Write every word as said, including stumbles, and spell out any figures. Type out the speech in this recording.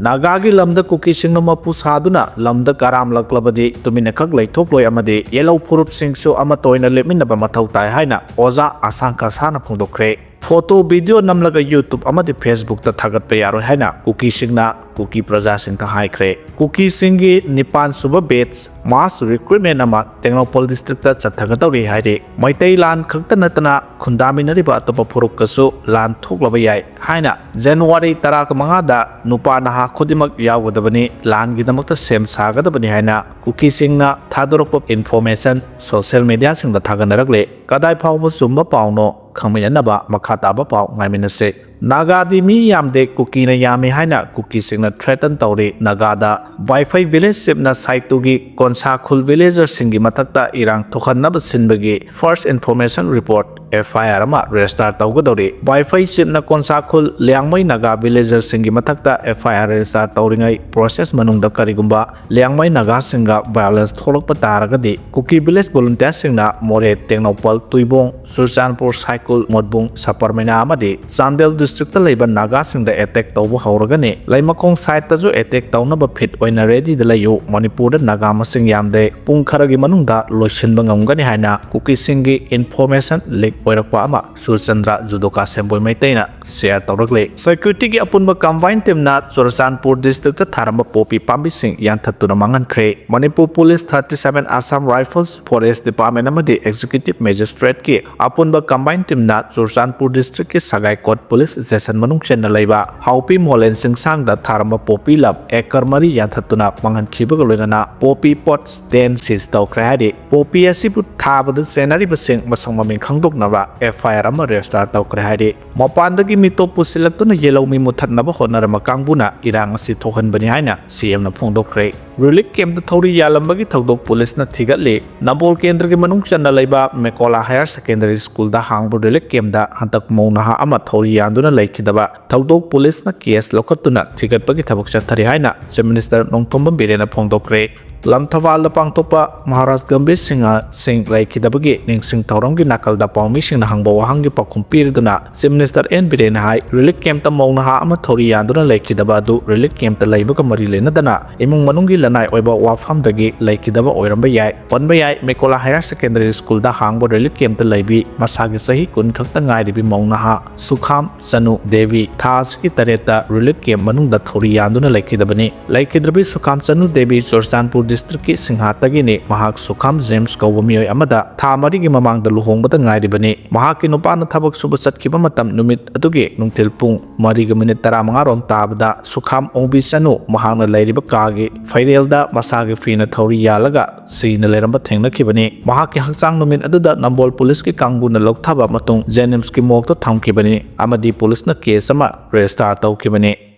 ꯅꯥꯒꯥꯒꯤ ꯂꯝꯗ ꯀꯨꯀꯤꯁꯤꯡꯅ ꯃꯄꯨ ꯁꯥꯗꯨꯅ ꯂꯝꯗ ꯀꯔꯥꯝꯂꯛꯂꯕꯗꯤ ꯇꯨꯃꯤꯟꯅꯈꯛ ꯂꯩꯊꯣꯛꯂꯣꯏ ꯑꯃꯗꯤ ꯌꯦꯜꯍꯧ ꯐꯨꯔꯨꯞꯁꯤꯡꯁꯨ ꯑꯃꯠꯇ ꯑꯣꯏꯅ ꯂꯦꯞꯃꯤꯟꯅꯕ ꯃꯊꯧ ꯇꯥꯏ ꯍꯥꯏꯅ ꯑꯣꯖꯥ ꯑꯁꯥꯡ ꯀꯁꯥꯅ ꯐꯣꯡꯗꯣꯛꯈ꯭ꯔꯦ꯫ ꯐꯣꯇꯣ, ꯚꯤꯗꯤꯑꯣ ꯅꯝꯂꯒ YouTube ꯑꯃꯗꯤ Facebookꯇ ꯊꯥꯒꯠꯄ ꯌꯥꯔꯣꯏ ꯍꯥꯏꯅ ꯀꯨꯀꯤꯁꯤꯡꯅ ꯀꯨꯀꯤ ꯄ꯭ꯔꯖꯥꯁꯤꯡꯗ ꯍꯥꯏꯈ꯭ꯔꯦ꯫ ꯀꯨꯀꯤꯁꯤꯡꯒꯤ ꯅꯤꯄꯥꯟ ꯁꯨꯕ batch mass recruitment ꯑꯃ ꯇꯦꯡꯅꯧꯄꯜ districtꯇ ꯆꯠꯊꯒꯗꯧꯔꯤ ꯍꯥꯏꯔꯤ꯫ ꯃꯩꯇꯩ ꯂꯥꯟ ꯈꯛꯇ ꯅꯠꯇꯅ ꯈꯨꯟꯗꯥꯃꯤꯟꯅꯔꯤꯕ ꯑꯇꯣꯞꯄ ꯐꯨꯔꯨꯞꯀꯁꯨ ꯂꯥꯟ ꯊꯣꯛꯂꯕ ꯌꯥꯏ ꯍꯥꯏꯅ January ꯇꯔꯥꯃꯉꯥꯗ ꯅꯨꯄꯥ ꯅꯍꯥ ꯈꯨꯗꯤꯡꯃꯛ ꯌꯥꯎꯒꯗꯕꯅꯤ, ꯂꯥꯟꯒꯤꯗꯃꯛꯇ ꯁꯦꯝ ꯁꯥꯒꯗꯕꯅꯤ ꯍꯥꯏꯅ ꯀꯨꯀꯤꯁꯤꯡꯅ ꯊꯥꯗꯣꯔꯛꯄ information social mediaꯁꯤꯡꯗ ꯊꯥꯒꯠꯅꯔꯛꯂꯦ꯫ ꯀꯗꯥꯏ ꯐꯥꯎꯕ ꯆꯨꯝꯕ ꯄꯥꯎꯅꯣ ꯈꯪꯃꯤꯟꯅꯅꯕ ꯃꯈꯥ ꯇꯥꯕ ꯄꯥꯎ ꯉꯥꯏꯃꯤꯟꯅꯁꯦ꯫ ꯅꯥꯒꯥꯗꯤ ꯃꯤ ꯌꯥꯝꯗꯦ, ꯀꯨꯀꯤꯅ ꯌꯥꯝꯃꯤ ꯍꯥꯏꯅ ꯀꯨꯀꯤꯁꯤꯡꯅ threaten ꯇꯧꯔꯤ꯫ ꯅꯥꯒꯥꯗ ꯕꯥꯏꯐꯩ village chiefꯅ ꯁꯥꯏꯇꯨꯒꯤ ꯀꯣꯟꯁꯥꯈꯨꯜ villagerꯁꯤꯡꯒꯤ ꯃꯊꯛꯇ ꯏꯔꯥꯡ ꯊꯣꯛꯍꯟꯅꯕ ꯁꯤꯟꯕꯒꯤ first information report, FIR ꯑꯃ register ꯇꯧꯒꯗꯧꯔꯤ꯫ ꯕꯥꯏꯐꯩ chiefꯅ ꯀꯣꯟꯁꯥꯈꯨꯜ ꯂꯤꯌꯥꯡꯃꯩ ꯅꯥꯒꯥ villagerꯁꯤꯡꯒꯤ ꯃꯊꯛꯇ FIR register ꯇꯧꯔꯤꯉꯩ process ꯃꯅꯨꯡꯗ ꯀꯔꯤꯒꯨꯝꯕ ꯂꯤꯌꯥꯡꯃꯩ ꯅꯥꯒꯥꯁꯤꯡꯒ violence ꯊꯣꯛꯂꯛꯄ ꯇꯥꯔꯒꯗꯤ ꯀꯨꯀꯤ village volunteerꯁꯤꯡꯅ ꯃꯣꯔꯦ, ꯇꯦꯡꯅꯧꯄꯜ, ꯇꯨꯏꯕꯣꯡ, ꯆꯨꯔꯆꯥꯟꯄꯨꯔ, ꯁꯥꯏꯀꯨꯜ, ꯃꯣꯠꯕꯨꯡ, ꯁꯄꯔꯃꯩꯅꯥ ꯑꯃꯗꯤ ꯆꯥꯟꯗꯦꯜ districtꯇ ꯂꯩꯕ ꯅꯥꯒꯥꯁꯤꯡꯗ attack ꯇꯧꯕ ꯍꯧꯔꯒꯅꯤ꯫ ꯂꯩꯃꯈꯣꯡ sideꯇꯁꯨ attack ꯇꯧꯅꯕ fit ꯑꯣꯏꯅ readyꯗ ꯂꯩꯌꯨ꯫ ꯃꯅꯤꯄꯨꯔꯗ ꯅꯥꯒꯥ ꯃꯁꯤꯡ ꯌꯥꯝꯗꯦ꯫ ꯄꯨꯡ ꯈꯔꯒꯤ ꯃꯅꯨꯡꯗ ꯂꯣꯏꯁꯤꯟꯕ ꯉꯝꯒꯅꯤ ꯍꯥꯏꯅ ꯀꯨꯀꯤꯁꯤꯡꯒꯤ information leak ꯑꯣꯏꯔꯛꯄ ꯑꯃ ꯁꯨꯔꯆꯟꯗ꯭ꯔ ꯖꯨꯗꯣꯀꯥ ꯁꯦꯝꯕꯣꯏ ꯃꯩꯇꯩꯅ share ꯇꯧꯔꯛꯂꯤ꯫ Securityꯒꯤ ꯑꯄꯨꯟꯕ combine teamꯅ ꯆꯨꯔꯆꯥꯟꯄꯨꯔ districtꯇ ꯊꯥꯔꯝꯕ ꯄꯣꯄꯤ ꯄꯥꯝꯕꯤꯁꯤꯡ ꯌꯥꯟꯊꯠꯇꯨꯅ ꯃꯥꯡꯍꯟꯈ꯭ꯔꯦ꯫ Manipur Police thirty seven, Assam Rifles, Forest Department ꯑꯃꯗꯤ Executive Magistrateꯀꯤ ꯑꯄꯨꯟꯕ combine teamꯅ ꯆꯨꯔꯆꯥꯟꯄꯨꯔ districtꯀꯤ ꯁꯒꯥꯏꯀꯣꯠ police station ꯃꯅꯨꯡ ꯆꯟꯅ ꯂꯩꯕ ꯍꯥꯎꯄꯤ ꯃꯣꯂꯦꯟ ꯆꯤꯡꯁꯥꯡꯗ ꯊꯥꯔꯝꯕ ꯄꯣꯄꯤ ꯂꯝ acre ꯃꯔꯤ ꯌꯥꯟꯊꯠꯇꯨꯅ ꯃꯥꯡꯍꯟꯈꯤꯕꯒ ꯂꯣꯏꯅꯅ ꯄꯣꯄꯤ pots ten seize ꯇꯧꯈ꯭ꯔꯦ ꯍꯥꯏꯔꯤ꯫ ꯄꯣꯄꯤ ꯑꯁꯤꯕꯨ ꯊꯥꯕꯗ ꯆꯦꯟꯅꯔꯤꯕꯁꯤꯡ ꯃꯁꯛ ꯃꯃꯤꯡ ꯈꯪꯗꯣꯛꯅꯕ FIR ꯑꯃ register ꯇꯧꯈ꯭ꯔꯦ ꯍꯥꯏꯔꯤ꯫ ꯃꯄꯥꯟꯗꯒꯤ ꯃꯤꯇꯣꯞ ꯄꯨꯁꯤꯜꯂꯛꯇꯨꯅ ꯌꯦꯜꯍꯧꯃꯤ ꯃꯨꯊꯠꯅꯕ ꯍꯣꯠꯅꯔꯝꯕ ꯀꯥꯡꯕꯨꯅ ꯏꯔꯥꯡ ꯑꯁꯤ ꯊꯣꯛꯍꯟꯕꯅꯤ ꯍꯥꯏꯅ CMꯅ ꯐꯣꯡꯗꯣꯛꯈ꯭ꯔꯦ꯫ Relief campꯇ ꯊꯧꯔꯤ ꯌꯥꯜꯂꯝꯕꯒꯤ ꯊꯧꯗꯣꯛ policeꯅ ꯊꯤꯒꯠꯂꯤ꯫ ꯅꯝꯕꯣꯜ ꯀꯦꯟꯗ꯭ꯔꯒꯤ ꯃꯅꯨꯡ ꯆꯟꯅ ꯂꯩꯕ ꯃꯦꯀꯣꯂꯥ Higher Secondary Schoolꯗ ꯍꯥꯡꯕ relief campꯇ ꯍꯟꯗꯛ ꯃꯧ ꯅꯍꯥ ꯑꯃ ꯊꯧꯔꯤ ꯌꯥꯟꯗꯨꯅ ꯂꯩꯈꯤꯗꯕ ꯊꯧꯗꯣꯛ policeꯅ case ꯂꯧꯈꯠꯇꯨꯅ ꯊꯤꯒꯠꯄꯒꯤ ꯊꯕꯛ ꯆꯠꯊꯔꯤ ꯍꯥꯏꯅ Chief Minister ꯅꯣꯡꯊꯣꯝꯕꯝ ꯕꯤꯔꯦꯟꯅ ꯐꯣꯡꯗꯣꯛꯈ꯭ꯔꯦ꯫ ꯂꯪꯊꯕꯥꯜꯗ ꯄꯥꯡꯊꯣꯛꯄ ꯃꯍꯥꯔꯥꯖ ꯒꯝꯚꯤꯔ ꯁꯤꯡꯍ ꯁꯤꯡ ꯂꯩꯈꯤꯗꯕꯒꯤ ꯅꯤꯡꯁꯤꯡ ꯊꯧꯔꯝꯒꯤ ꯅꯥꯀꯜꯗ ꯄꯥꯎꯃꯤꯁꯤꯡꯅ ꯍꯪꯕ ꯋꯥꯍꯪꯒꯤ ꯄꯥꯎꯈꯨꯝ ꯄꯤꯔꯗꯨꯅ Chief Minister ꯑꯦꯟ ꯕꯤꯔꯦꯟꯅ ꯍꯥꯏ, relief camp ꯇ ꯃꯧ ꯅꯍꯥ ꯑꯃ ꯊꯧꯔꯤ ꯌꯥꯟꯗꯨꯅ ꯂꯩꯈꯤꯗꯕ ꯑꯗꯨ relief camp ꯇ ꯂꯩꯕꯒ ꯃꯔꯤ ꯂꯩꯅꯗꯅ ꯏꯃꯨꯡ ꯃꯅꯨꯡꯒꯤ ꯂꯅꯥꯏ ꯑꯣꯏꯕ ꯋꯥꯐꯝꯗꯒꯤ ꯂꯩꯈꯤꯗꯕ ꯑꯣꯏꯔꯝꯕ ꯌꯥꯏ꯫ ꯄꯟꯕ ꯌꯥꯏ, ꯃꯦꯀꯣꯂꯥ Higher Secondary School ꯗ ꯍꯥꯡꯕ relief camp ꯇ ꯂꯩꯕꯤ ꯃꯁꯥꯒꯤ ꯆꯍꯤ ꯀꯨꯟ ꯈꯛꯇ ꯉꯥꯏꯔꯤꯕꯤ ꯃꯧ ꯅꯍꯥ ꯁꯨꯈꯥꯝ ꯆꯅꯨ ꯗꯦꯕꯤ ꯊꯥ ꯑꯁꯤꯒꯤ ꯇꯔꯦꯠꯇ relief camp ꯃꯅꯨꯡꯗ ꯊꯧꯔꯤ ꯌꯥꯟꯗꯨꯅ ꯂꯩꯈꯤꯗꯕꯅꯤ꯫ ꯂꯩꯈꯤꯗ꯭ꯔꯕꯤ ꯁꯨꯈꯥꯝ ꯆꯅꯨ ꯗꯦꯕꯤ ꯆꯨꯔꯆꯥꯟꯄꯨꯔ district ꯀꯤ ꯁꯤꯡꯍꯥꯠꯇꯒꯤꯅꯤ꯫ ꯃꯍꯥꯛ ꯁꯨꯈꯥꯝ ꯖꯦꯝꯁ ꯀꯧꯕ ꯃꯤꯑꯣꯏ ꯑꯃꯗ ꯊꯥ ꯃꯔꯤꯒꯤ ꯃꯃꯥꯡꯗ ꯂꯨꯍꯣꯡꯕꯗ ꯉꯥꯏꯔꯤꯕꯅꯤ꯫ ꯃꯍꯥꯛꯀꯤ ꯅꯨꯄꯥꯅ ꯊꯕꯛ ꯁꯨꯕ ꯆꯠꯈꯤꯕ ꯃꯇꯝ ꯅꯨꯃꯤꯠ ꯑꯗꯨꯒꯤ ꯅꯨꯡꯊꯤꯜ ꯄꯨꯡ ꯃꯔꯤꯒ ꯃꯤꯅꯤꯠ ꯇꯔꯥꯃꯉꯥ ꯔꯣꯝ ꯇꯥꯕꯗ ꯁꯨꯈꯥꯝ ꯑꯣꯡꯕꯤ ꯆꯅꯨ ꯃꯍꯥꯛꯅ ꯂꯩꯔꯤꯕ ꯀꯥꯒꯤ ꯐꯩꯔꯦꯜꯗ ꯃꯁꯥꯒꯤ ꯐꯤꯅ ꯊꯧꯔꯤ ꯌꯥꯜꯂꯒ ꯁꯤꯅ ꯂꯩꯔꯝꯕ ꯊꯦꯡꯅꯈꯤꯕꯅꯤ꯫ ꯃꯍꯥꯛꯀꯤ ꯍꯛꯆꯥꯡ ꯅꯨꯃꯤꯠ ꯑꯗꯨꯗ ꯅꯝꯕꯣꯜ ꯄꯨꯂꯤꯁꯀꯤ ꯀꯥꯡꯕꯨꯅ ꯂꯧꯊꯕ ꯃꯇꯨꯡ ꯖꯦꯅꯤꯝꯁꯀꯤ ꯃꯣꯔꯒꯇ ꯊꯝꯈꯤꯕꯅꯤ ꯑꯃꯗꯤ ꯄꯨꯂꯤꯁꯅ case ꯑꯃ register ꯇꯧꯈꯤꯕꯅꯤ꯫